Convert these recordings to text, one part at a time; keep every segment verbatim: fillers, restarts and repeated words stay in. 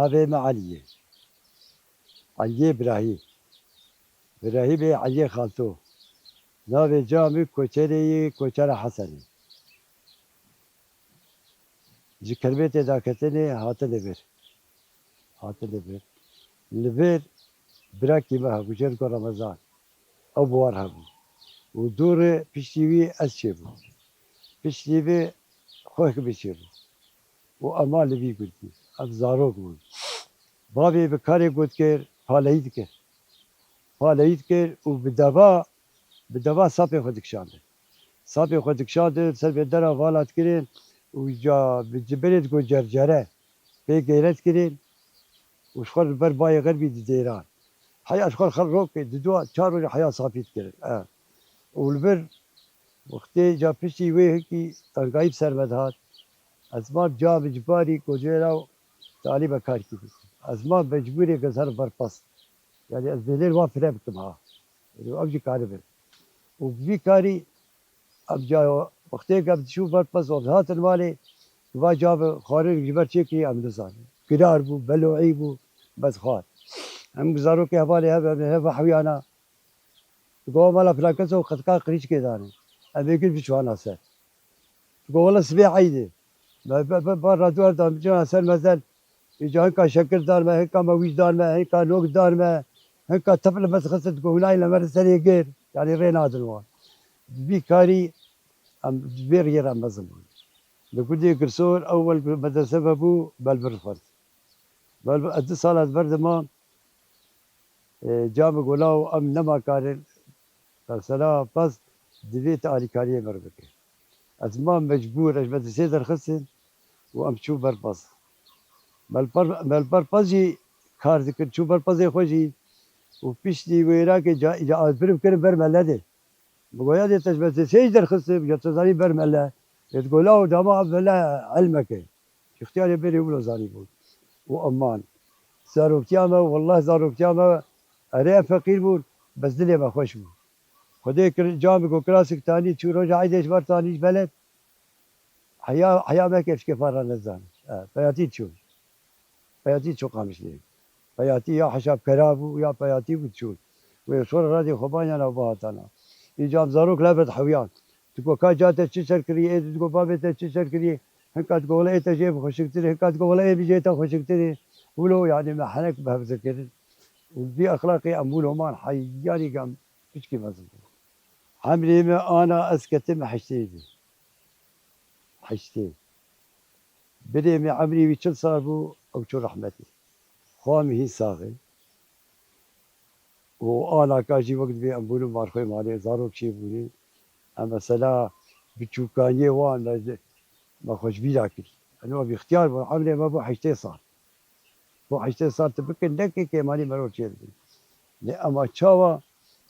Navê me Elî ye. Eliyê Birahî. Birahîmê Eliyê Xalto. Navê camê Koçerê yê, Koçera Hesenê. Ji Kelbêtê daketinê hatin li vir. Hatin li vir. Li vir birakî me hebû, jê digo Remezan. Ew bi war hebû. Û dû rê piştî wî ez çêbûm. Piştî vê xwehk min çêbû. Û ema li vî gundî. Ev zarok bûn. Bavê bi karê ku dikir, paleyî dikir. Paleyî dikir û bi deva, bi deva sapê xwe dikişandin. Sapê xwe dikişandin, ser bêdera vala dikirin û ca bi cibirê digo cercere pê geyret kirin û ji xwe li ber bayê xerbî didêran. Heya ji xwe xer rokê diduan, çar rojê heya sapî dikirin. E. Û li vir wextê ca piştî wê hikî tengayî bi ser me dihat. Ez mam camê ji barî gocêra û talî me karkî bikim. Ez mam mecbûrê ke ser berpes. Yani ez dêlêr wan fire bikim ha. Yani ev jî karibin. Û bi vî karî em ca wextê ke em diçû berpes û em dihatin malê, va ca bi xwarin ji ber çêkirî em nizanin. Girar bû, belo'î bû, me dixwar. Em zarokê hevalê hev, em hev hewiyana. Digo mala filan keso qetika qirîçkê dane. Em ê gir biçwana ser. Digo wele sibê eydê. Me be, be, ba radû ev da bicana ser mezel. Îca hinka şekir dan me, hinka mewîj dan me, hinka nok dan me, hinka tefl me dixistin, digo hûnayê li me re serê gir. Yani rê nadin wan. Bi vî karî em vê riyê re em mezin bûn. Li gundê Girsor ewwel medrese me bû, Belbir xwend. Belbir, ez du sala di ber de mam. E, camê golaw em nema karin, mesela pez divê tu alîkariyê me re bike. Ez mam mecbûr, ez ji medresê derxistin û em çû ber pez. Me li per, me li ber pez jî kar dikin, çû ber pezê xwe jî û piştî wêrakê ca, ca ez birim kirin ber mele de. Bi goya dê te ji medresê jî derxistin, ya tu zanî ber mele. Ê di golaw dama ev mele elmeke. Îxtiyarê berê wilo zanîbûn. Û eman. Zaroktiya me, wallah zaroktiya me, erê em feqîr bûn, bes dilê me xweş bû. Xwedê kir, camê ku kirasik tanî çû roja eydê ji ber tanî ji beled. Heya, heya me kevşikê far re nezanî. E, peyatî çû. Peyatî çû Qamişlê. Peyatî ya hesabkera bû, ya peyatî bû çû. Wê şor radê xwe banyana û bihatana. Îca em zarok leve dihewiyan. Digo ka ca te çi ser kirî, ê digo bavê te çi ser kirî, hinka digo wele ê te jê bi xweşiktir e, hinka digo wele ê bi jê te xweşiktir e. Wilo, yani me henek bi hev dikirin. Û vî exlaqê em wilo man heyanî gam piçkî mezin bû. Emrê me ana ez ketim heştê de. Heştê. Birê me emrî wî çil sal bû, ew çû rehmetê. Xwa min hîn sax e. Û alaka jî wek divê em bûnin marxwê malê, zarok çêbûnin. Em mesela bi çûkaniyê wan me, me xwe ji bîra kirî. Eno ev îxtiyar bû, emrê me bû heştê sal. Bû heştê sal tu bikin, nekê kêmanî merov çêdibin. Lê ema çawa,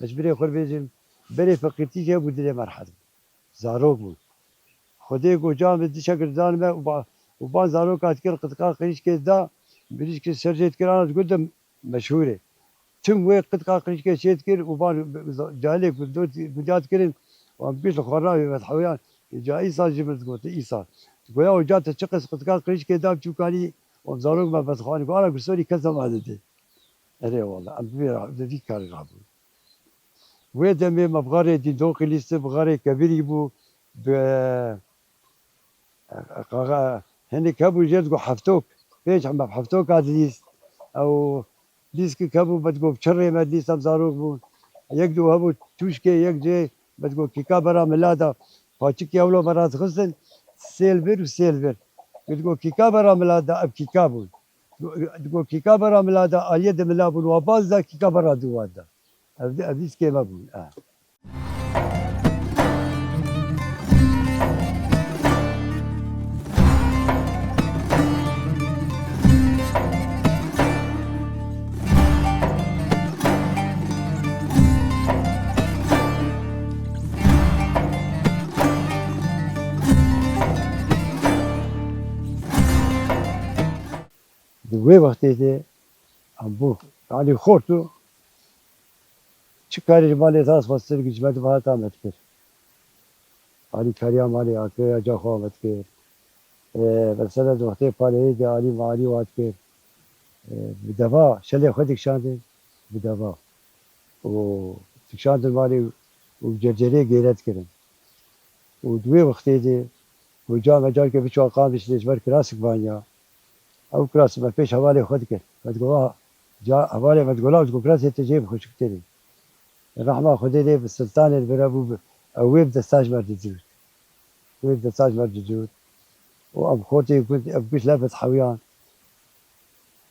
ez ji birê xwe bêjim, berê feqîrtî jê bû dilê me rehet bû. Zarok bûn. Xwedê ku camê dişek didane me û ba-, û van zaroka dikir qitika qirîşkê da, mirîşkê ser jê dikir, ana digotin meşhûr e. Tim wê qitika qirîşkê çê dikir û van cahilê ku dot-, guda dikirin, wan giş li xwe ravê me dihewiyan, ca îsal jî min digotin îsal. Digoya, ew ca te çi qis qitika qirîşkê da çûkanî, û zarok me vedixwanî, ku ana Gursorî kes nema didê. Erê wele, em bi vê ra-, bi vî karî rabûn. Wê demê me bi xarê dîndoqî lîstin, bi xarê kebirî bû, bi, qaxa, hinek hebû jê digo heftok, pênc heme bi heftoka dilîst. Ew lîskik hebû, me digo bi çirrê me dilîst, em zarok bûn. Yek digo hebû tûşkê, yek cê, me digo kîka bera mila da, paçikî ewlo me radixistin, sêl vir û sêl vir. Me digo kîka bera mila da, ev kîka bûn. Digo kîka bera mila da, aliyê di mila bûn, wa baz da, kîka bera dû wan da. Ev, ev dîskê me bûn. E. Di wê wextê de em bû, yanî xort û çi karê ji malê dixwestin, ji me dibihata me dikir. Alîkariya malê akir, ya ca xwe me dikir. Ê, mesela di wextê paleyê de alî me alî wa dikir. e, bi deva, şelê xwe dikişandin, bi deva. Û dikişandin malê û cercerê gêre dikirin. Û di wê wextê de ku carna carkê biçû Qamişlê ji ber kirasik vaniya. Ew kirasik me pêş hevalê xwe dikir. Me digot, "Wa ca hevalê me digot, law digot kirasê te jê bixwe çi kitirê." Rehma Xwedê lê bi Siltanê li vir hebû, bi, ew wê bi desta ji me didût. Wê bi desta ji me didût. Û em xortê gund, ev giş lefet hewiyan.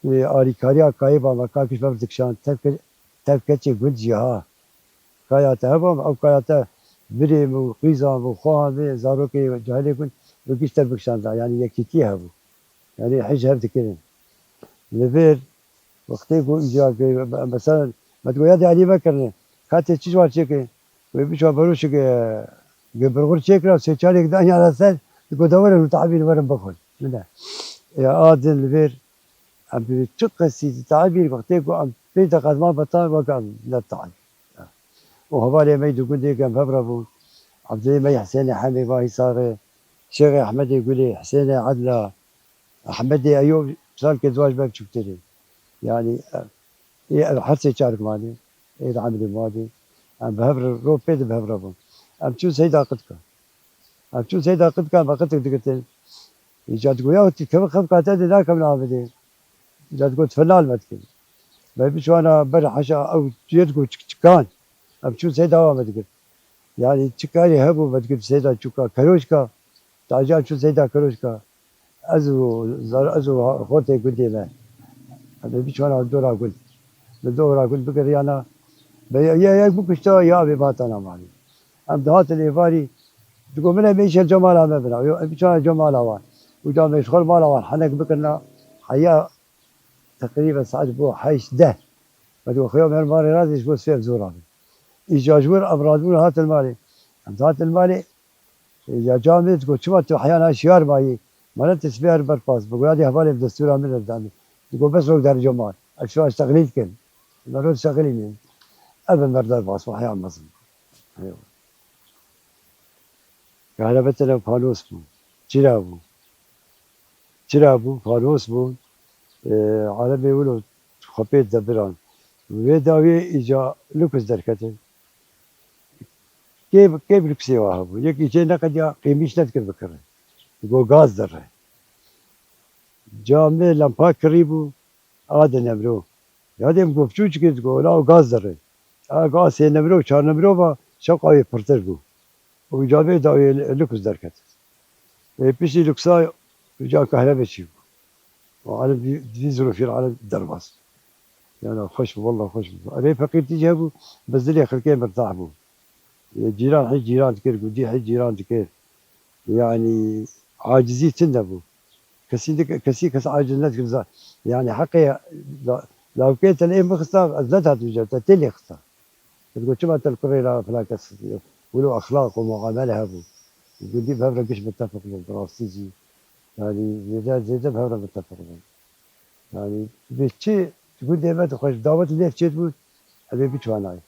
Wê alîkariya kayê ba me ka giş me bi dikişand. Tev ke-, tev keçê gund jî ha. Kaya te heba, ew kaya te birê min û qîza min û xweha min, zarokê cahilê gund, bi giş te bikişanda. Yanî yekîtiyê hebû. Yanî hij hev dikirin. Li vir wextê ku îca, mesela, me digot, "Ya dê alî vekirine. Ka tê çi ji wan çêke?" Wê biçû beroşek, e, ge birxur çêkira, sê çarek daniya ser, digot, "De werin û tahbîn werin bixwin." Min de. Ya a din li vir, em bi çi qesî tahbîn, wextê ku em pênc deqa dima betan, wek em ne tahbîn. Û hevalê me di gundê gem hev re bûn. Evdê me Hesênê Hemê va Hîsarê, Şêxê Ehmedê Gulê, Hesênê Edla, Ehmedê Eyob, salkê dua ji me biçûktir e. Yanî, e, ê ev her sê çar gimanê, ê di emrê ma de. Em bi hev re, ro pê de bi hev re bûn. Em çûn Seyda Qitka. Em çûn Seyda Qitka, me qitik digitin. Îca digot, "Ya tu kevin xevka te de nakevin avêdê." Îca digot, "Final me dikin." Me biçûna ber heşa ew ciyê digot, "Çik çikan." Em çûn Seyda wa me digirt. Yanî çi karî hebû, me digirt Seyda çûka, keroşka. Tacan çûn Seyda keroşka. Ez û zar-, ez û xortê gundê me. Em ê biçûna dora gund. Li dora gund bigiriyana. Be ya, ya yek bikuşta, ya avê batana malê. Em dihatin êvarî, digot, "Min em ê şer cemala me bina." Yo, em biçûna cemala wan. Û da me ji xwe mala wan henek bikirina. Heya teqrîben saet bû heşt deh. Me digot, "Xuya, me malê razê ji bo sibê zor abin." Îca ji wir em radibûn hatin malê. Em dihatin malê, Ya camê digot, "Çima tu heyana şiyar mayî? Mane tu sibê her berpas." Bi goya dê hevalê bi destûra min re danî. Digot, "Bes rok derê mal. Ez şiva ştexilî dikin." Me rok ştexilî min. Ev bi mer derbas bû, heya mezin. Eywa. Kahrebetine panos bû. Çira bû. Çira bû, panos bû. Ee, alemê wilo xwe pê de biran. Wê dawiyê îca lukus derketin. Kê, kê bi lüksê wa hebû? Yekî jê neqediya qîmîş nedikir bikire. Digo gaz derre. Camê lempa kirî bû, a de nemro. Ya dê min got, "Piçûçikê," digo, "Ola o gaz derre." A go a sê nemro, çar nemro va, şewqa wê pirtir bû. Û camê da wê lüks derket. Ê piştî lüksa ca kahrebe çî bû. Û alem vî, vî zirofî alem derbas. Yana xweş bû, wallah xweş bû. Erê feqîrtî jî hebû, bi zilê xelkê mirtah bû. Ê cîran hê cîran dikir, gundî hê cîran dikir. Yanî acizî tune bû. Kesî dik-, kesî kes aciz nedikir za-, yanî heqê la-, lawkê te lê bixista, ez nedatibû te tê lê xista. Digo, "Çima te li kurê la filan kes wilo exlaq û muamele hebû?" Gundî bi hev re giş mitefiq bûn, bi rastî jî. Yanî zêde, zêde bi hev re mitefiq bûn. Yanî bi çi gundê me dixwe ji dawet lêv çêdibûn, em ê biçanayê.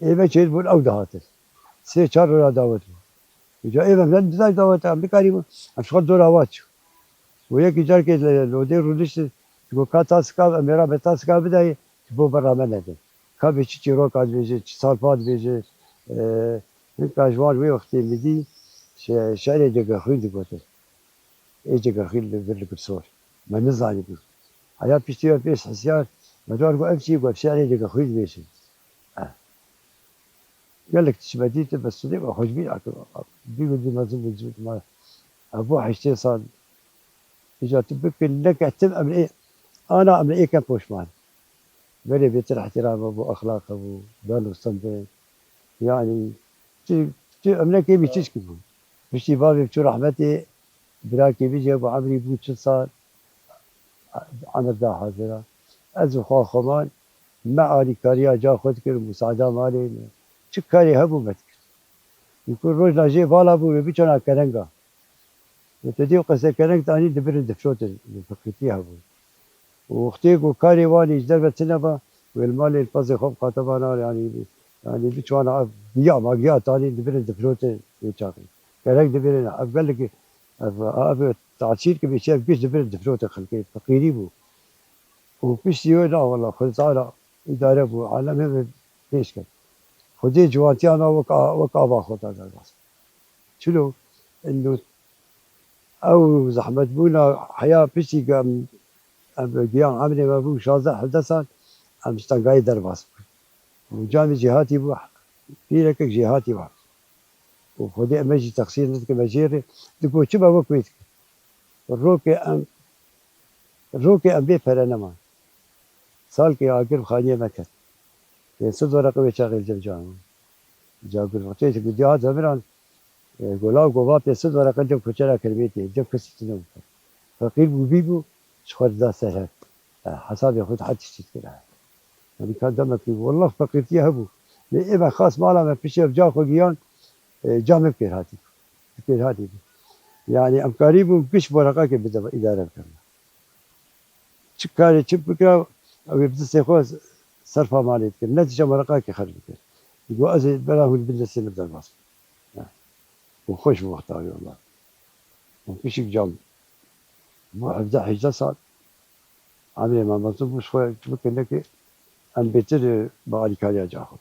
Ê me çêdibûn ew dihatin. Sê çar rora dawet bû. Îca ê me ne dizay dawet em nikarîbûn. Em ji xwe dora wa çû. Û yekî carkê li lodê rûniştin, digo, "Ka tasika, em ê ra me tasika bidayê, ji bo berra me nede." Ka bê çi çîroka dibêje, çi salpa dibêje, e, hinka ji wan wê wextê min dî şe-, şerê Cegexwîn digotin. Ê Cegexwîn li vir li Girsor. Me nizanîbû. Heya piştî ve pêş hesiyar, me dor got, "Ev çi?" Got, "Şerê Cegexwîn dibêje." Eh. Gelek tişt me dîtin, bes tu dê me xweş bî, bî gundî mezin bû, dî me. Ev bû heştê sal. Îca tu bikin, neke tim em ê, ana em ê ken poşman. Belê bêtir ihtirame bû, exlaqe bû, ben û sende. Yanî, tu, tu em nekê bî tişkî bû. Piştî bavê çû rehmetê, birakê bî jî bû, emrî bû çil sal. Emir da hazira. Ez û xwe xweman, me alîkariya ca xwe dikir, musada malê me. Çi karê hebû me dikir. Û ku rojna jê vala bû, wê biçana kerenga. Wê te dî û qese kereng tanî dibirin difrotin, bi feqîrtî hebû. Û wextê ku karê wan ê ji derve tune ba, wê li malê li pezê xwe biqate ba na, yanî, yanî biçana ev giya ma giya tanî dibirin difrotin wê çaxê. Kereng dibirin, ev gelekî, ev, ev tasîr ki bê çi ev giş dibirin difrotin xelkê, feqîrî bû. û piştî wê na wela Xwedê Teala îdare bû, alem hebe pêş ket. Xwedê ciwantiya na wek a, wek ava xwe da derbas. Çilo, ino, ew zehmetbûna heya piştî ku em, em giyan emrê me bû şazdeh hevdeh sal, em ji tengayê derbas bûn. Û camê jêhatî bû, pîrekek jêhatî bû. Û Xwedê em jî texsîr nedike, me jê re digot, çima wek wê dike? Rokê em, rokê em bê pere neman. Salkê agir bi xaniyê me ket. Pênc sed wereqe wê çaxê li cem can. Ca gurfetê ji gundî hat hemiran, e, gola gova pênc sed wereqe cem koçera Kirmêtê, cem kesî tune bû. Feqîr bû bî bû, ji xwe dida ser hev. E, hesabê xwe dihat tiştî dikir. Yanî ka demekî, wallah feqîrtiye hebû. Lê ê me xas mala me piştî ev ca xwe giyan, e, ca me bi kêrhatî bû. Bi kêrhatî bû. Yanî em karîbûn giş wereqekê bide îdare bikin. Çi karê çi bikira, ew ê bi destê xwe serfa malê dikir. Ne dîsa wereqekê xerc bikir. Digo ez ê bera hûn bin destê min derbas bim. Û xweş bû wexta wê wela. Û pişik cam bû hevdeh hejdeh sal. Emrê me mezin bû, ji xwe çi bike neke, em bêtir, e, bi alîkariya ca xwe.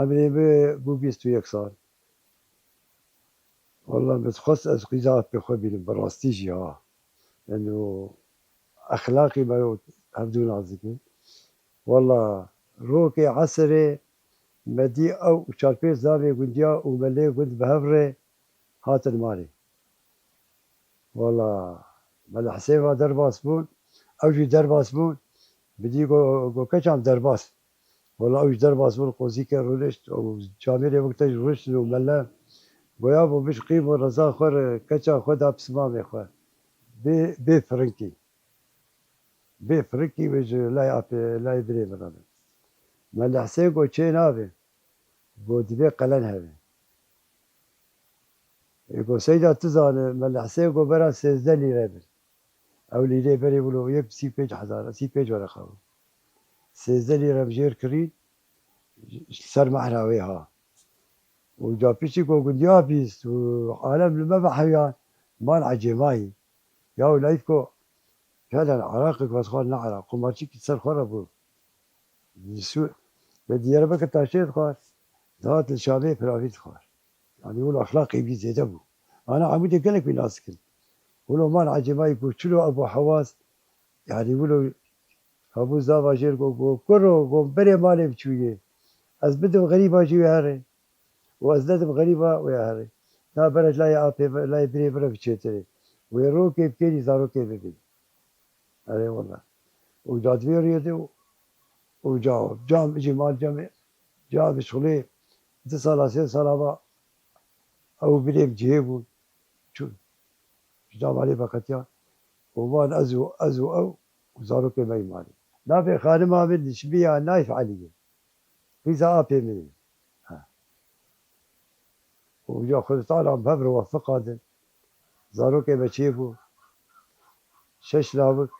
Emrê min bû bîst û yek sal. Wela min dixwest ez qîza apê xwe bînim, bi rastî jî ha. Eno exlaqî me û hevdû nas dikin. Wela rokê esirê me dî ew û çar pênc zavê gundiya û me lê gund bi hev re hatin malê. Wela me li Hisêva derbas bûn, ew jî derbas bûn, bi dî go, go keçan derbas. Wela ew jî derbas bûn, qozîke rûnişt û camêrê wek te jî rûniştin û mele goya bû, min ji qîm û reza xwe re keça xwe da pismamê xwe. Bê, bê firinkî. Bê firinkî wê ji lay apê, lay birê min re be. Me li Hisên got çê nabe. Got divê qelen hebe. Ê got Seyda tu zane, me li Hisên got bera sêzdeh lîre bir. Ew lîrê berê wilo yek sî pênc hezar, sî pênc wereqa bû. Sêzdeh lîre bi jêr kirîn, ji ser mehra wê ha. Û ca piştî ku gundiya bîst û alem li me veheyan, man ecêmayî. Ya welaît ku helen Iraqek vexwar ne Iraq, qumarçîkî ser xwe re bû. Li Sû-, li Diyarbekir taşê dixwar, dihat li Şamê pilavî dixwar. Yanî wilo exlaqê wî zêde bû. Ana Amûdê gelek wî nas dikin. Wilo man ecêmayî ku çilo Ebû Hewaz, yanî wilo hebû zava jêr got, got, kuro, got, berê malê biçûyê. Ez bidim xerîba jî wê herê. Û ez nedim xerîba wê herê. Na bere ji layê apê, layê birê bire biçêtirê. Wê rokê bikêrî zarokê bibî. Erê wela. Û ca divê rêde û, û ca, cam, jî mal cam, ca bi şixulê di sala, sê sala va ew birê bi cihê bûn. Çûn. Ji damalê veqetiya. Û van ez û, ez û ew û zarokê me yî malê. Navê xanima min Nişmiya Nayf Elî ye. Qîza apê min e. Ha. Û ya Xwedê Teala em hev re wefiqandin. Zarokê me çêbû. Şeş lawik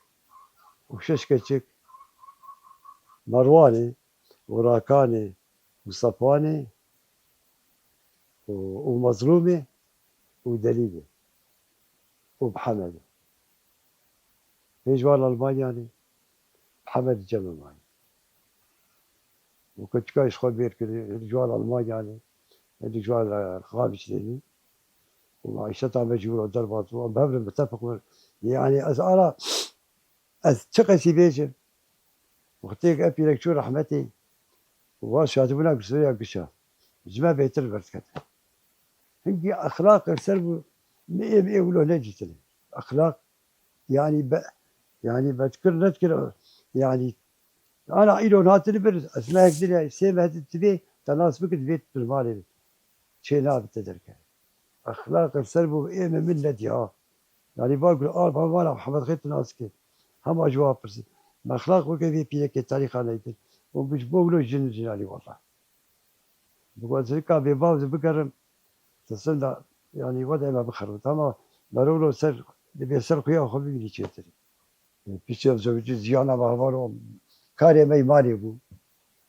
û şeş keçik. Merwanê û Rakanê û Safwanê û, û Mezlûmê û Delîlê û Mihemedê. Pêş wan Almanya ne, Mihemed cem me mayî. Û keçika ji xwe bêr kir, hindî ji wan Almanya ne, hindî ji wan Rexabîçê ne. Û maîşeta me jî wilo derbas bû. Em bi hev re mitefiq bin. Yanî ez ara, ez çi qesî bêjim? Wextê ku ev pîrek çû rehmetê, û wan şadibûna Gusuriya Gişa ji me bêtir li ber dikete. Hingî exlaq li ser bû, min ê, min ê wilo nedîtine. Exlaq, yanî be, yanî be dikir nedikir, yanî ana îro hatine bir, ez mehek din ya, sê meh din divê te nas bikir, divê tu li malê bî. Çê nabe te derkeve. Exlaq li ser bû, ê min min nediya. Yanî va gul al, va vana Mihemed Xêr tu nas kir. Hema ji wan pirsin. Me exlaq weke vê pîrekê tarîxa neytin. Û bi ji bo wilo jin, jin yanî wela. Bi ku ez rika bêbav de bigerim, tisin de, yanî, wede me bixeribit. Ama merov lo ser, dibê ser xuya xwe bibînî çêtir. Piştî ev zewicî jiyana me heval o, karê me îmanê bû.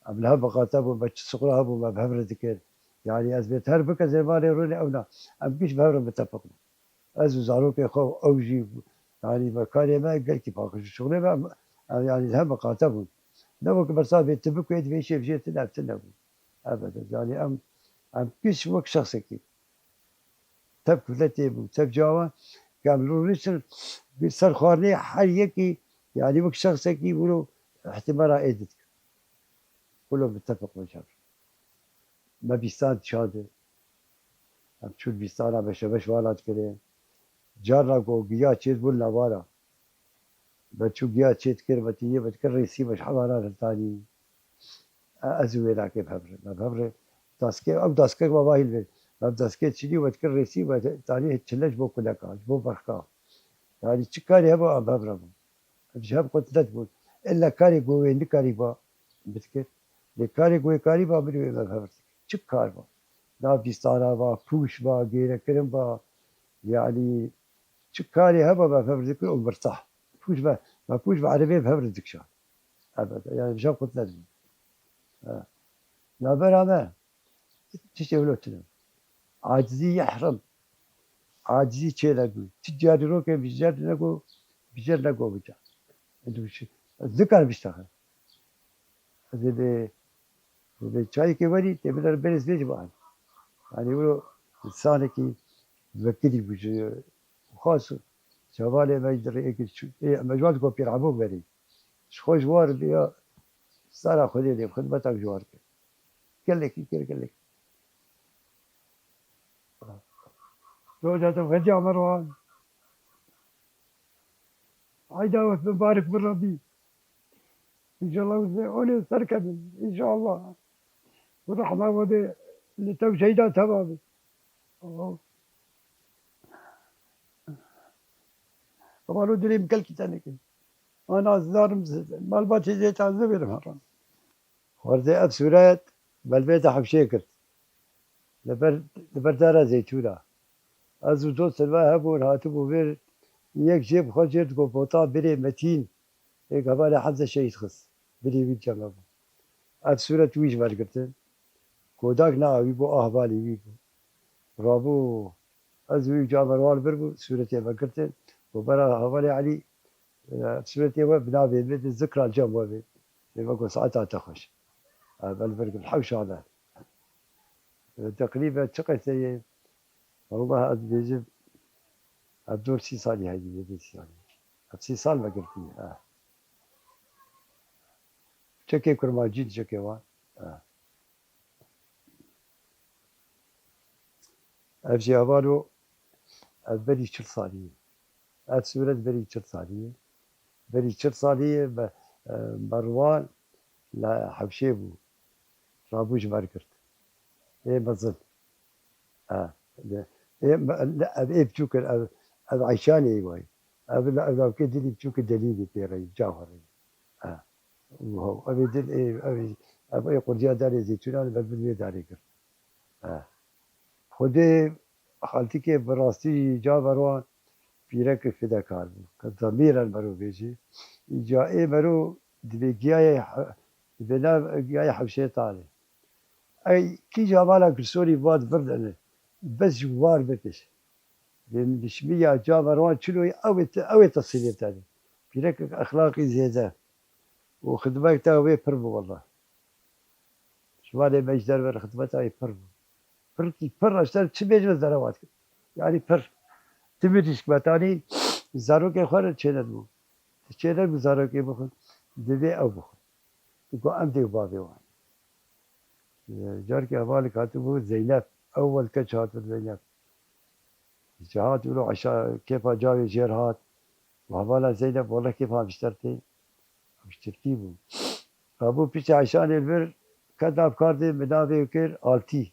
Em li hev miqate bûn, me çi siqura hebû, me bi hev re dikir. Yanî ez bê ter bike zêvanê rûnê ew na. Em giş bi hev re mitefiq bûn. Ez û zarokê xwe û ew jî, yanî me karê me gelkî paqij û şixulê me, em, em, yanî li hev miqate bûn. Ne wek bersa bê tu bikuyê, divê şê bijê tune, ev tune bû. Ebede. Yanî em, em giş wek şexsekî. Tev kuvletê bû, tev cawa, ke em li rûniştin, bi ser xwarinê her yekî, yanî wek şexsekî wilo ihtimala ê didik. Wilo mitefiq bûn şer. Me bîstan şa de. Em çûn bîstana beşe beş wana dikirin. Carna ku giya çêt bûn navara. Me çû giya çêt kir, me tînê me dikir rêsî me ji hevana hiltanî. E, ez û wê nakê bi hev re. Me bi hev re daskê, ew daskek me vahîl ve. Me bi daskê çinî me dikir rêsî me tanî çile ji bo kuleka, ji bo berxka. Yanî çi karê heba em bi hev re bûn. Em ji hev qutlet bûn. Illa karê ku wê nikarî ba, bidikir. Lê karê ku wê karî ba, min wê me bi hev re dikir. Çi kar ba? Nav dîstana ba, pûş ba, gêrekirin ba. Yanî çi karê heba me bi hev re dikir û mirtah. Pûş be, me pûş be erebê bi hev re dikişa. Ebed, yanî bi hev qutlet bûn. Ha. Navbera me, tiştê wilo tune. Acizî yehrim. Acizî çê neku. Ti carî roke bicer neku, bicer neku bica. Ez nikarim biştaxim. Ez ê bê, bê çayekê werî, tê biner berê zê ji bian. Yanî wilo insanekî vekirî bû ji xas çavalê me di rêyekê çû. Ê, me ji wan diko pêr hemû berî. Ji xwe ji war biya, sara Xwedê lê bi xidmeta ji war kir. Gelekî kir, gelekî. Roja te xwediya me wan. Eyda we mibarek bi Rebî. Înşallah wê onê serkevin. Înşallah. Bi rehma Xwedê li tev şeyda teva be. Oh. Xwalo dilê min kelkî tenê kir. Ana zarim malbatê zê taze verim heram. Xwerdê ev sûret belvê de hewşê girt. Li ber, li ber dara zeytûna. Ez û dostên me hebûn, hatibû vir, yek jê bi xwe jê digot bota birê Metîn, êk hevalê Hemze şehîd xist. Birê wî diya me bû. Ev sûret wî ji me girtin. Kodak na wî bû, a hevalê wî bû. Rabû, ez û wî camerwan bir bû, sûretê me girtin. Û bera hevalê Elî, e, sûretê we bi navê min de zikra cem we bê. Lê me got saeta te xweş. E, me li vir girt hewşa me. E, teqrîben çi qeseyê? Wallahî ez dibêjim, ev dor sî salî heyî, yê sî salî. Ev sî sal me girtiye, ha. Çekê kurmancî, çekê wan. Ha. Ev jî heval o, ev berî çil salî ye. Ev sûret berî çil salî ye. Berî çil salî ye, me, e, Merwan li hewşê bû. Rabû ji me re girt. Ê mezin. Ha, de, ê, me, ev ê biçûk in, ev, ev Eyşanê wayî. Ev, ev navkê dilî biçûk in, Delîlê pê re yî, Cawherê. Ha. Wow, ev ê dil, ê, ev ê, ev ê qurdiya darê zeytûnan, ev bin wê darê girt. Ha. Xwedê xaltikê bi rastî jî Cawherwan pîrek fidekar bû. Qe demîren mero bêjî. Îca ê mero dibê giyayê he-, dibê nav giyayê hewşê tanê. Ey kî ji hevala Girsonî vat vir dene. Bes ji war bikij. Lê nişmiya Cawherwan çilo ye, ew ê te, ew ê te sîlê te de. Pîrekek exlaqî zêde. Û xidmet te wê pir bû wela. Ji malê me ji derve re xidmeta wê pir bû. Pirkî pir eşter çi bêjin ez derewa dikim. Yanî pir. Timî dîşkmetanî zarokê xwe re çênedibû. Çênedibû zarokê bixwin. Divê ew bixwin. Digo em dê û bavê wan. Carkê hevalek hatibû Zeynep. Ewwel keç hatibû Zeynep. Ji hat wilo eşa kêfa cavê jêr hat. Û hevala Zeynep wele kêfa em ji ter tê. Em ji tirkî bû. Rabû piştî eşanê li vir ket nav kardê min navê kir Altî.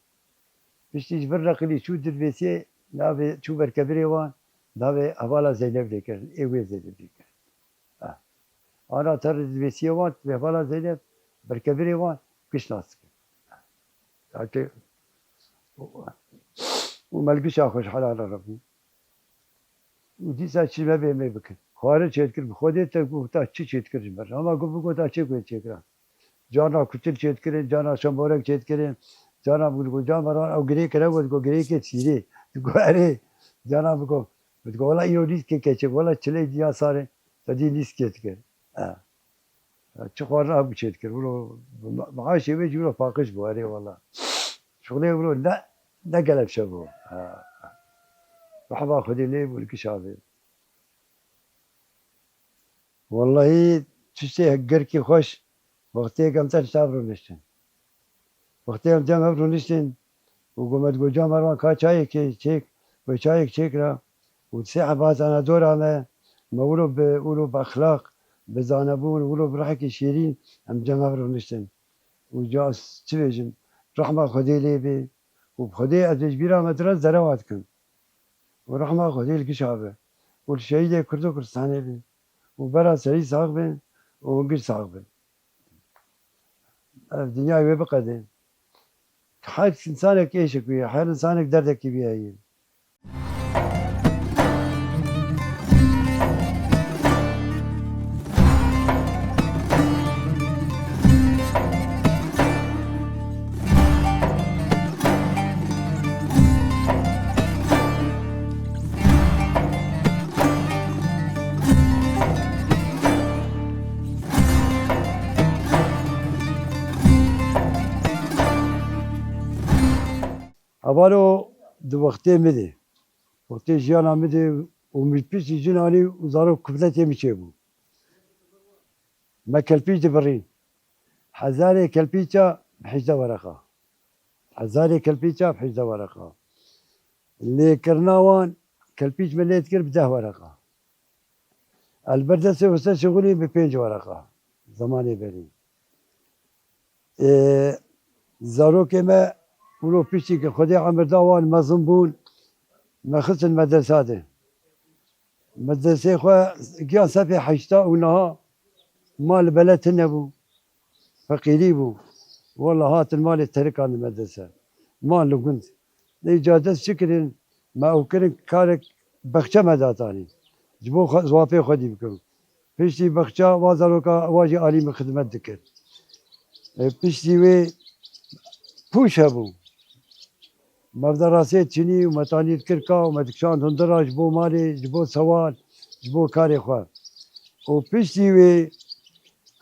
Piştî ji vir neqilî çû Dilvêsiyê navê çû berkevirê wan, navê hevala Zeynep lê kirin. Ê wê Zeynep lê kirin. Ha. Ana ter Dilvêsiyê wan, hevala Zeynep berkevirê wan giş nas dikin. Hatê û me li gişa xwe ji helala re bû. Û dîsa çi me bê me bikin. Xwarin çêdikir, bi Xwedê te gota çi çêdikir ji me re. Hema got bigota çê ku çêkirin. Carna kutil çêdikirin, carna şemborek çêdikirin, carna bi got, carna me ran ew girê kire got, got, girêkê çîrê. Digot, erê, carna bi got, bi got, wela îro lîstkê keçe, wela çilê diya sarê, te dî lîstkê dikir. E. Çi xwarin hebû çêdikir, wilo, bi maaşê wê jî wilo paqij bû, erê wela. Şixulê wilo ne, ne gelek şev bû. E. Rehma Xwedê lê bû, li kişa vê. Wellahî tiştê girkî xweş, wextê em te hev rûniştin. Wextê em cem hev rûniştin û got me digot, Camerwan, ka çayekê çêk, wê çayek çêkira û sê heba zanadora me, me wilo bi, wilo bi exlaq, bi zanebûn, wilo bi rihekî şêrîn em cem hev rûniştin. Û ca ez çi bêjim, rehma Xwedê lê bê û bi Xwedê ez ê ji bîra me dire zerewa dikim. Û rehma Xwedê li gişa be. Û li şehîdê Kurd û Kurdistanê be. Û bera serî sax bin û hûn giş sax bin. Ev dinyayê wê biqedê. Her insanek êşek wî ye, her insanek derdekî wî heye. Hevalo di wextê min de, wextê jiyana min de û min piştî jin anî û zarok kufletê min çêbû. Me kelpîç dibirîn. Hezarê kelpîça bi hejdeh wereqa. Hezarê kelpîça bi hejdeh wereqa. Lêkirina wan kelpîç me lê dikir bi deh wereqa. El ber destê xwe ser şixulî bi pênc wereqa. Zemanê berî. Ê, zarokê me wilo piştî ku Xwedê emir da wan mezin bûn, me xistin medresa de. Medresê xwe giya sefê heşta û niha mal bele tune bû. Feqîrî bû. Wela hatin malê terikandin medrese. Man li gund. Lê ca dest çi kirin? Me ew kirin karek bexçe me datanî. Ji bo xwe, ziwapê xwedî bikim. Piştî bexça wa zaroka wa jî alî min xidmet dikir. E, piştî wê pûş hebû. Me bi derasê çinî û me tanî dikir ka û me dikişand hundira ji bo malê, ji bo sewal, ji bo karê xwe. Û piştî wê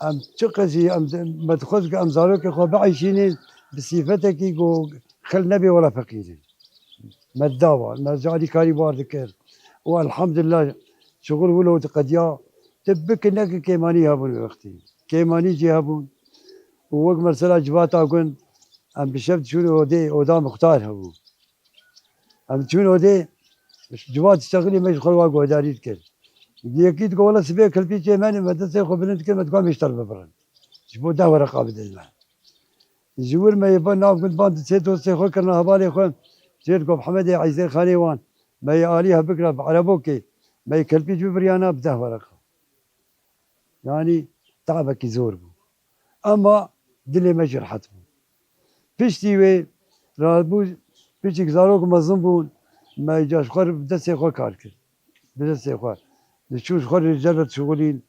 em çi qesî em, me dixwest ku em zarokê xwe bieyşînin, bi sîfetekî ku xil nebê wela feqîr in. Me da wan, me ji alîkarî bar dikir. Û elhamdulillah şixul wilo diqediya. Tu bike neke kêmanî hebûn wê wextî. Kêmanî jî hebûn. Û wek mesela civata gund, em bi şev diçûn odê, oda muxtar hebû. Em diçûn odê, civat diştexilî me ji xwe wa guhdarî dikir. Yekî digot, wela sibê kilpî çê me ne, me destê xwe bilind dikir, me digot, em hêşter bibirin. Ji bo deh wereqa bidin me. Ji wir me yê ba nav gund ban di sê dostê xwe kirine hevalê xwe. Jê digot, Hemedê Eyzêrxanê wan. Me yê alî hebikira bi erebokê. Me yê kelpîç bibiriyana bi deh wereqa. Yanî tabekî zor bû. Ema dilê me jî rehet bû. Piştî wê rabû piçik zarok mezin bûn. Me ca ji xwe bi destê xwe kar kir. Bi destê xwe. Diçûn ji xwe rê cere dişixulîn.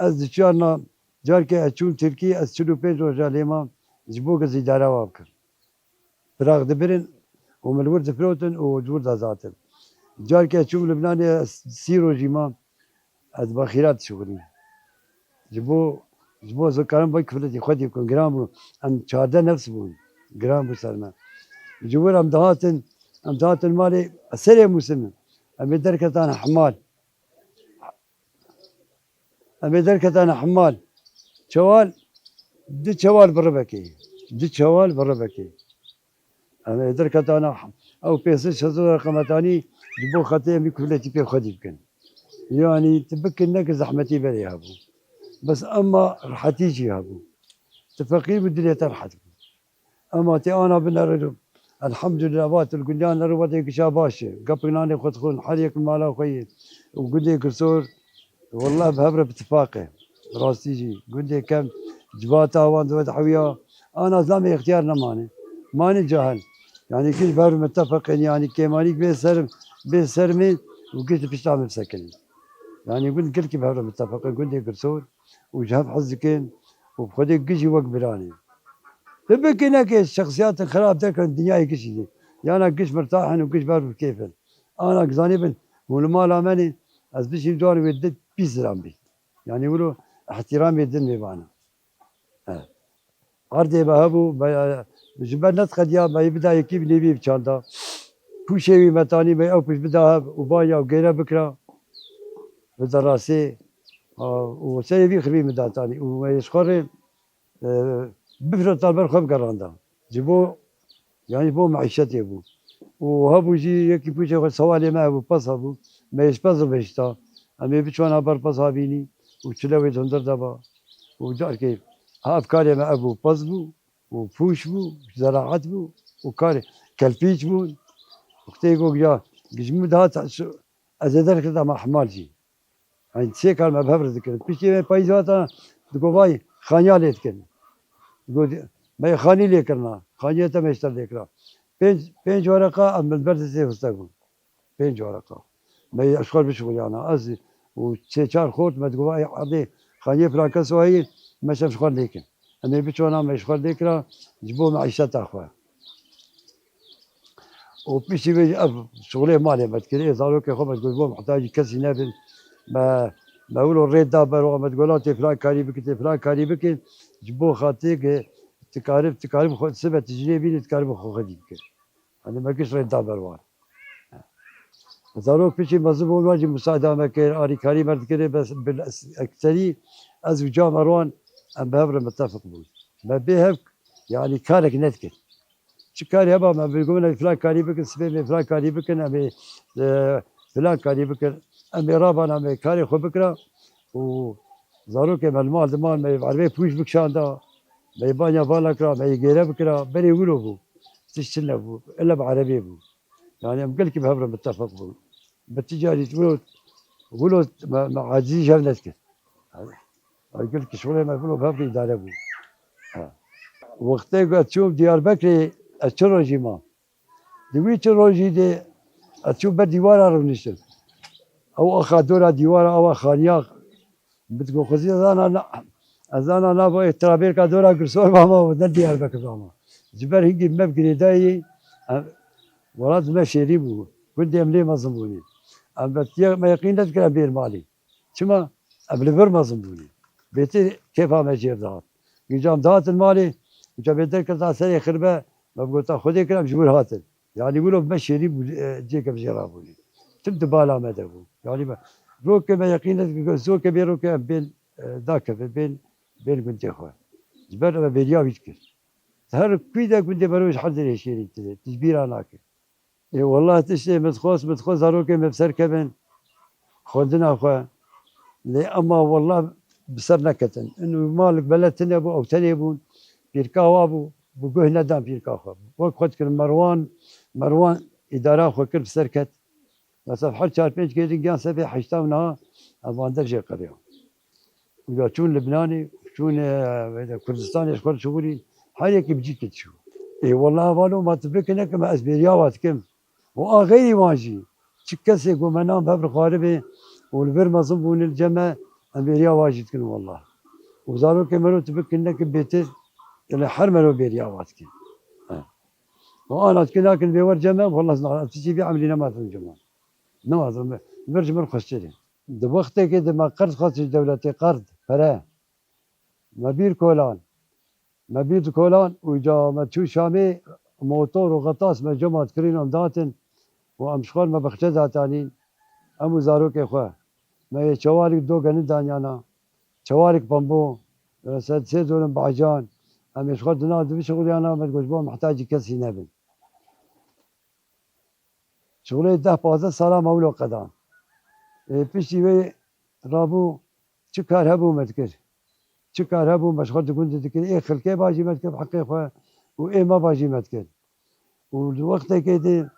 Ez diçarna Carkê ez çûm Tirkî, ez çil û pênc roja lê mam, ji bo ku ez îdara wa bikim. Firaq dibirin û min li wir difirotin û ji wir dazatin. Carkê ez çûm Libnanê, ez sî rojî mam, ez bi xîrat dişixulîm. Ji bo, ji bo ez karim vay kifletî xwedî bikim, giran bû. Em çardeh nefs bûn, giran bû ser me. Ji wir em dihatin, em dihatin malê, ez serê mûsim im. Em ê derketane hemal. Em ê derketane hemal. Çewal, du çewal bi ribekê. Du çewal bi ribekê. Em ê derketane hem-, ew pênc sed şeş sed reqemetanî ji bo xetê em ê kuletî pê xwedî bikin. Yanî tu bikin neke zehmetî berê hebû. Bes ema rehetî jî hebû. Tu feqîr bû, dilê te rehet bû. Ema tê ana binere ro. Elhamdulillah, va tu li gundiyan nero, va tê gişa baş e. Gepik nanê xwe dixwin, her yek mala xwe yê. Û gundê Girsor, wallah bi hev re bi tifaq e. Rastî jî. Gundê kem, civata wan di we de hewiya. Ana zilamê extiyar nemane. Mane cahil. Yanî giş bi hev re mitefeq in, yanî kêmanîk bê ser, bê ser min û giş di pişta min bisekinî. Yanî gund gelkî bi hev re mitefeq in, gundê Girsor û ji hev hez dikin û bi Xwedê giş jî wek biran in. Tu bikî nekê şexsiyatin xirab derkevin dinyayê gişî jî. Yana giş mirtah in û giş bi hev re bi kêf in. Ana zanîbin hûn li mala me ne, ez bişîm ciwan wê di pîs ziran bî. Yanî wilo ihtiramê din wê bana. He. Erdê me hebû, me, ji ber nediqediya, me yê bida yekî bi nêvî bi çanda. Pûşê wî me tanî, me ew pûş bida hev û banya û gêre bikira. Bi derasê, a, û serê vî xirvî min da tanî. Û me yê ji xwe rê, e, bifrotan ber xwe bigeranda. Ji bo, yanî bo meîşetê bû. Û hebû jî yekî pûşê xwe sewalê me hebû, pez hebû. Me yê ji pez re bihişta. Em ê biçûna ber pez havînî û çile wê di hundir de ba. Û carkê ev karê me ev bû, pez bû û pûş bû, zeraet bû û karê kelpîç bûn. Wextê ku ya gijmû dihat, ez ê derkirda me ehmal jî. Eyn sê kar me bi hev re dikirin. Piştî me payîz hata, digo vay xaniya lê dikin. Digo di-, me xanî lê kirina. Xaniya te me ji te lê kira. Pênc, pênc wereqa em li ber destê hustek bûn. Pênc wereqa. Me ji xwe bişixuliyana. Ez û sê çar xort me digo vay erdê xaniyê filan kes wayî, me şev ji xwe lê kin. Em ê biçûna me ji xwe lê kira ji bo meîşeta xwe. Û piştî vê jî ev şixulê malê me dikir. Ê zarokê xwe me digot, bo mihtacî kesî nebin. Me, me wilo rê da ber wan, me digot, "La tê filan karî bikin, tê filan karî bikin." Ji bo xatirê ku tu karib, tu karib xwe, sibe tu jinê bînî, tu karib xwe xwedî bikin. Hani me giş rê da ber wan. Zarok piştî mezin bûn, wan jî musayda me kir, alîkarî me dikir, bes bil ekserî ez û camêr wan em bi hev re mitefik bûn. Me bê hev, yanî karek nedikir. Çi karî heba me bi gotin filan karî bikin, sibê me filan karî bikin, em ê, e, filan karî bikin. Em ê rabana me karê xwe bikira û zarokê me li mal diman me erbê pûş bikişanda, me banya vala kira, me gêre bikira, berê wilo bû. Tişt çi nebû, illa bi erebê bû. Yanî em gelkî bi hev re mitefeq bûn. Bi ticarî wilo, wilo me, me acizî ji hev nedikir. Ay, gelkî şixulê me wilo bi hev re îdare bû. Ha. Wextê ku ez çûm Diyarbekirê, ez çi rojî mam. Di wî çi rojî de ez çûm ber dîwara rûniştim. Ew axa dora dîwara, ewa xaniya, bi digo xwezî ez ana na-, ez ana nava ê trabêrka dora Girsor mama û ne Diyarbekir mama. Ji ber hingî me bi girêdayî, em, welat me şêrî bû. Gundê em lê mezin bûnî. Em bi tiye me yeqîn nedikir em bêr malê. Çima? Em li vir mezin bûnî. Bêtir kêfa me jêr dihat. Gîja em dihatin malê, gîja bê derketa serê xirbe, me bi gota Xwedê kir, em ji wir hatin. Yanî wilo me şêrî bû, e, cêke bi jê rabûnî. Tim di bala me de bû. Yanî me, rokê me yeqîn nedikir, zokê bê rokê em bên, e, dakeve, bên, bên gundê xwe. Ji ber me bêriya wî dikir. Her kuî de gundê me roj her derê şêrî dide, tu ji bîra nake. Ê, wallah tiştê min dixwest, min dixwest zarokê me bi ser kevin xwendina xwe. Lê ema wallah bi ser neketin. Ino malik bele tune bû, ew tenê bûn. Pîrka wa bû, bi guh nedan pîrka xwe. Wek xwe dikirin Merwan, Merwan îdara xwe kir bi ser ket. Mesela her çar pênc kêdin giyan sebê heşta û niha ev van der jê qeriya. Û ya çûn Libnanê, çûn, e, wê de Kurdistanê ji xwe re çûbûnî, her yekî bi cîkê diçû. Ê, wela valo ma tu bikine ke me ez bêriya wa dikim. Û a xeyrî wan jî, çi kesê ku me nan bi hev re xwaribê û li vir mezin bûne li cem me, em bêriya wa jî dikin wela. Û zarokê mero tu bikine ke bêtir, ele her mero bêriya wa dikin. He. Û ana dikin nakin bê wer cem me, wela ez na-, ez tiştî vî emrî nematim cem me. Nematim, vir ji min xweştir e. Di wextekê de me qerd xwest ji dewletê, qerd, pere. Me bîr kolan. Me bîr di kolan û ca me çû Şamê, motor û xetas me cema dikirîn, em datin û em ji xwe re me bexçe datanîn. Em û zarokê xwe. Me yê çewarîk do genin danyana. Çewarîk pembo, e, sed sê dolim bacan. Em ê ji xwe dina di bişixuliyana, me digot ji bo mihtacî kesî nebin. Şixulê deh pazdeh sala me wilo qedan. Ê, piştî wê rabû çi kar hebû me dikir. Çi kar hebû me ji xwe di gundê dikir. Ê xelkê bajî me dikir bi heqê xwe û ê me bajî me dikir. Û di wextekê de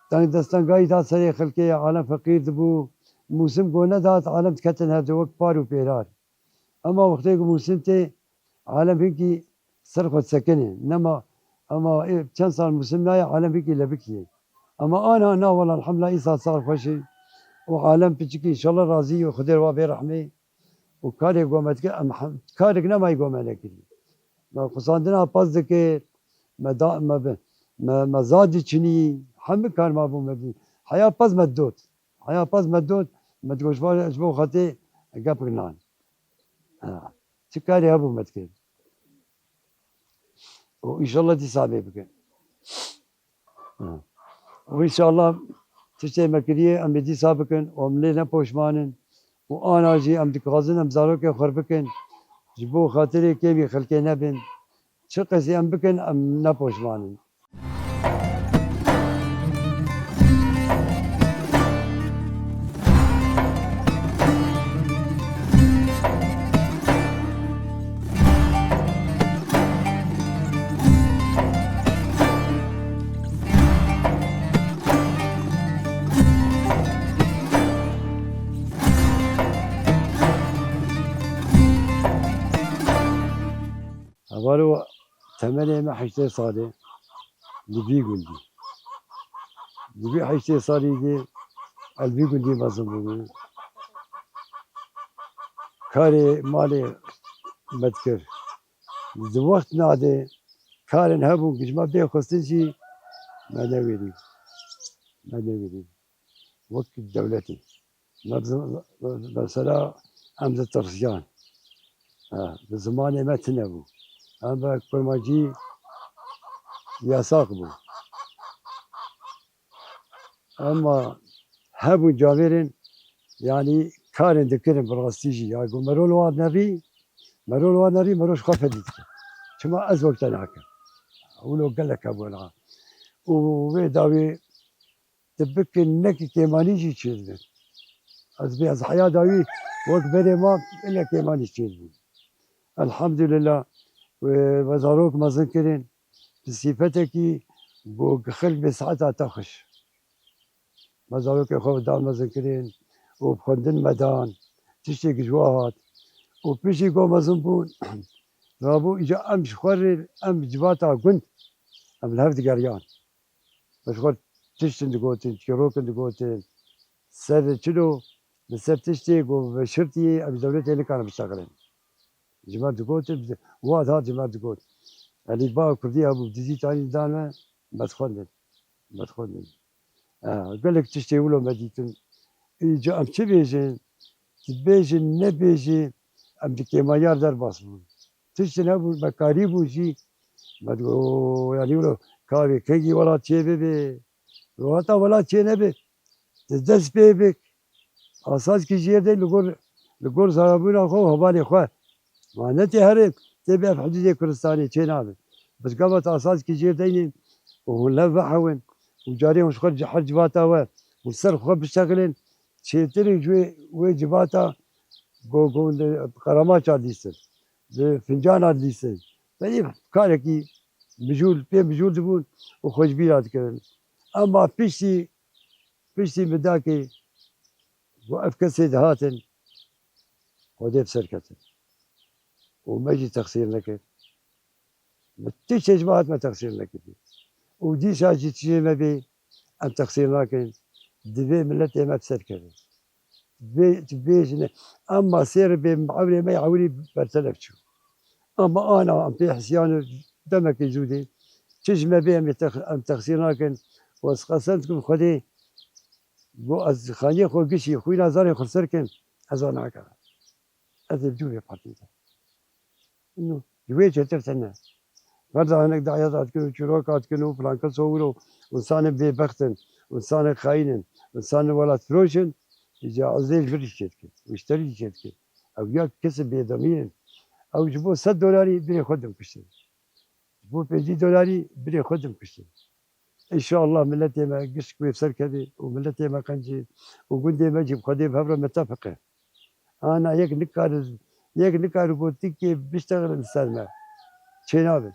teng destengayî da serê xelkê, alem feqîr dibû. Mûsim go nedat, alem diketin hevde wek par û pêrar. Ema wextê ku mûsim tê, alem hinkî ser xwe disekine. Nema Ama ê, çend sal musim nayê, alem hikî lebikî ye. Ama ana na wela elhamdulillah, îsal sal xweş e. Û alem piçikî înşallah razî ye, Xwedê wa bê rehmê. Û karê ku me dikir, em hem, karek nemayî ku me nekirî. Me xusandina pez dikir, me da, me bi, me, me za diçinî, hemî kar ma bû me dî. Heya pez me dot. Heya pez me dot, me digot ji bo, ji bo xetê gepik nan. Ha. Çi karê hebû me dikir. Û înşallah dîsa bê bikin. Ha. Û înşallah tiştê me kiriye, em ê dîsa bikin û em lê ne poşman in. Û ana jî em dixwazin em zarokê xwe bikin. Ji bo xatirê kêmî xelkê nebin. Çi qesî em bikin, em ne poşman in. Hevalê temenê me heştê salê li vî gundî. Li vî heştê salî de ez li vî gundî mezin bûme. Karê malê me dikir. Di wextna de karên hebûn ku ji me bê xwestin jî me newêrî. Me newêrî. Wek dewletê. Me bi, bi, mesela em ditirsiyan. Ha, bi zimanê me tune bû. Em bi kurmancî yasak bû. Ema hebûn cavêrên, yanî karên dikirin bi rastî jî. Ya ku merol wan nerî, merol wan nerî, merol ji xwe fedî dike. Çima ez wek te nakim. Wilo gelek hebû niha. Û wê dawî tu bikin, nekî kêmanî jî çêdibe. Ez bê ez heya dawî wek berê ma ile kêmanî çêdibû. Elhamdulillah, we, we zarok mezin kirin, bi sîfetekî ku xelk bê saeta te xweş. Me zarokê xwe dan mezin kirin û bi xwendin me dan, tiştê ku ji we hat. Û piştî ku mezin bûn, rabû îca em ji xwe rê, em civata gund, em li hev digeriyan. Ji xwe tiştin digotin, çîrokin digotin. Ser çilo, li ser tiştê ku bi şirtiyê em ji dewletê nikarin biştexilin. Ji me digotin, wa dihat ji me digot. Yanî ba kurdî hebû, dizî tanî dane, me dixwendin. Me dixwendin. Ha, gelek tiştê wilo me dîtin. Îca em çi bêjin? Dibêjin, nebêjin, em di kêmaya derbas bûn. Tiştin hebû, me karîbû jî, me digo, yanî wilo, kavê kengî welat çê bibe. Wilo heta welat çê nebe, di dest pê bik. Asazkî jê de li gor, li gor zarabûna xwe û hevalê xwe. Ma ne tê herê, tê bi ev hududê Kurdistanê çê nabe. Bi gava te asazkî jê deynê û hûn lev vehewin û carê hûn ji xwe her civata we û ser xwe biştexilin, çêtir e ji wê, wê civata ku, ku li qeremaça dîsin, li fincana dîsin. Belê karekî mijûl, pê mijûl dibûn û xwe ji bîra dikirin. Ema piştî, piştî midakê ku ev kesê dihatin, Xwedê bi ser ketin. Û me jî texsîr nekir. Bi tiştê ji me hat me texsîr nekiriye. Û dîsa jî tiştê me bê, em texsîr nakin. Divê miletê me bi ser keve. Divê, divê jine. Ema sê ribê ewrê me ewrî bertelef çû. Ema ana em pê hisiyan demekê zû dê. Çi ji me bê em ê tex-, em texsîr nakin. Û ez qesem dikim Xwedê, got ez xaniyê xwe gişî, xwîna zarê xwe ser kim, ez a nakim. Ez ê bi dû vê partî de. Ino, ji wê çêtir tune. Berda hinek dayata dikin û çîroka dikin û filan kes û wilo, însanên bêbext in, însanên xayîn in, însanên welatfiroş in, îca ez ê ji vir jî çêdikim, û ji te re jî çêdikim. Ew ya kesê bêdemîr in. Ew ji bo sed dolarî birê xwe dibikuştin. Ji bo pêncî dolarî birê xwe dibikuştin. Înşallah miletê me gişk wê bi ser kevê û miletê me qencî û gundê me jî bi Xwedê bi hev re mitefiq e. Ana yek nikare, yek nikare gotikê biştexile li ser me. Çênabe.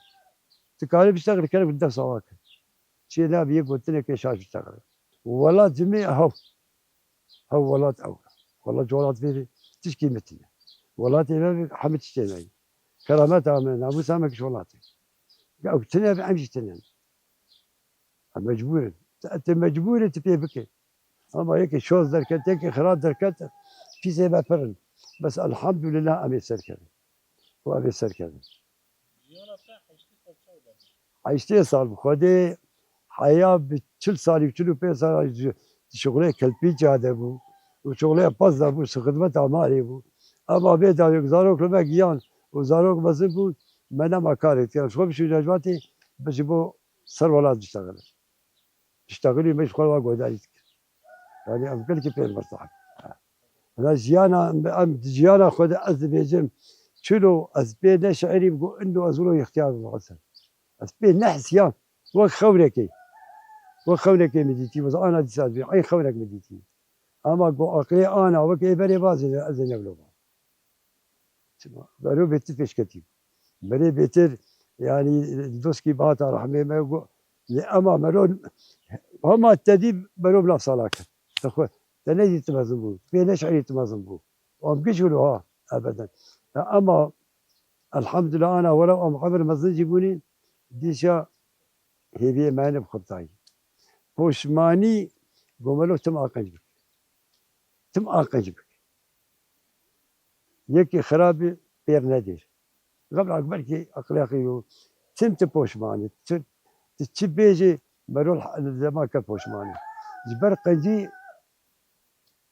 Dikare biştexile, kerem dest ava ke. Çênabe yek gotinekê şaş biştexile. Welat ji me hew. Hew welat ew. Welat ji welat vê tişkî min tune. Welatê me hemî tiştê me ye. Kerameta me, namûsa me giş welatê. Ew tune be, em jî tune ne. Em mecbûr in. Tu, tu mecbûr î tu pê bike. Ama yekê şoz derket, yekê xirab derket, pîsê me pir in. Bes elhamdulillah em ê serkevin. Û em ê serkevin. Jiyana te heştê sal çawa derket? Heştê sal bi Xwedê heya bi çil salî, çil û pênc sal ji, ji şixulê kelpî cade bû. Û şixulê pez de bû, ji xidmeta malê bû. Ema bê dawiyek zarok li me giyan û zarok mezin bûn, me nema karê dikirin. Ji xwe bişî Necbatê, bi ji bo ser welat biştexile. Diştexilî me ji xwe re guhdarî dikir. Yanî em gelekî pê mestahib. Hina jiyana, em jiyana xwe de ez dibêjim, çilo ez pê neşirîm, got, ino ez wilo ixtiyar bim, Hesen. Ez pê nehisiyam. Wek xewnekê. Wek xewnekê min dîtî, wez ana dîsa dibê, eyn xewnek min dîtî. Ama got, aqilê ana, wek ê berê bazê, ez ê nevlo ba. Çima? Mero bêtir pêşketî bû. Berê bêtir, yanî, doskî bihata rehmê me got, lê ema mero, hema te dî mero bila sala kir. Te xwe, te nedî tu mezin bû, pê neşirî tu mezin bû. Wan giş wilo ha, ebeden. Ya ema, elhamdulillah, ana welew em emir mezin jî bûnî, dîşa hêviyê me ne bi xwe bitayî. Poşmanî, got mero tim aqenc bik. Tim aqenc bik. Yekî xirabî pêr nedêr. Xebla belkî aqlê xwe yo. Tim tu poşmanî. Tu, tu çi bêjî, mero li dema ke poşmanî. Ji ber qencî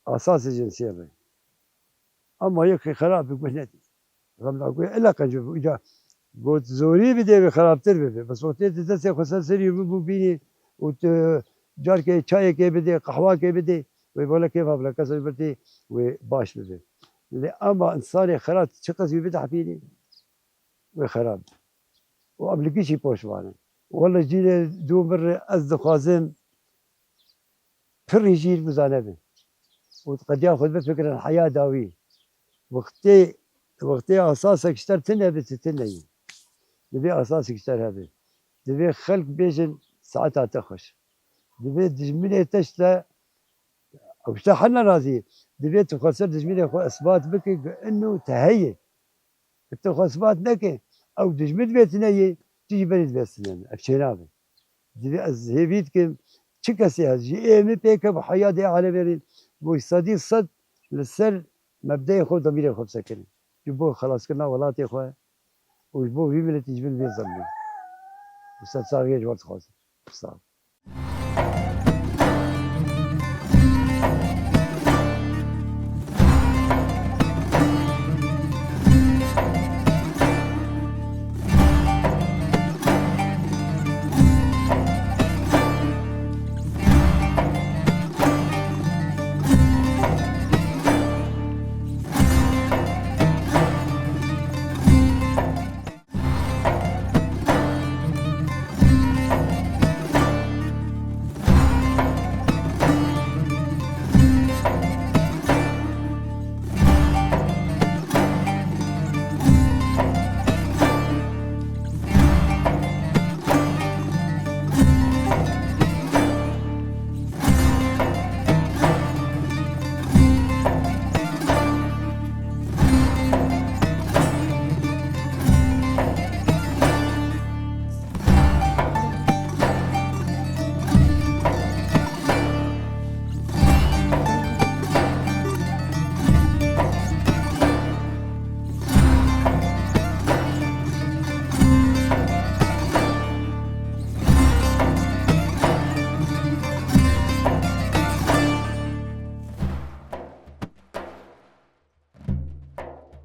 asasê cinsiyê re. Ama yekî xirabî guh nedî. Xebla guh ela qencî bû. Îca got zorî bidê wê xirabtir bibe. Bes wextê tu destê xwe ser serî bibû bînî û tu carkê çayekê bidê, qehwakê bidê, wê bala kêfa bila kes ji ber tê wê baş bibe. Lê ema însanê xirab çiqas wî bidehpînî, wê xirab. Û em li gişî poşman in. Wele cînê dû min re ez dixwazim pirî jî bizane bin. Û qediya xwe bifikirin heya dawî. Wextê, wextê asasek ji te re tune be, tu tune yî. Divê asasek ji te re hebe. Divê xelk bêjin saeta te xweş. Divê dijminê te ji te, ew ji te hene razî. Divê tu xweser dijminê xwe isbat bike ku ino te heye. Tu xwe isbat neke, ew dijmin divê tune yê, tu jî berê divê tune. Ev çênabe. Divê ez hêvî dikim, çi kesê hest ji ê min pê ke bi heya dê alemê rê, bo sedî sed li ser mebdeyê xwe, demîrê xwe bisekine. Ji bo xelaskirina welatê xwe û ji bo vî miletî ji bin vê zemînê. Û sersaxiyê ji we dixwazim. Sağ ol.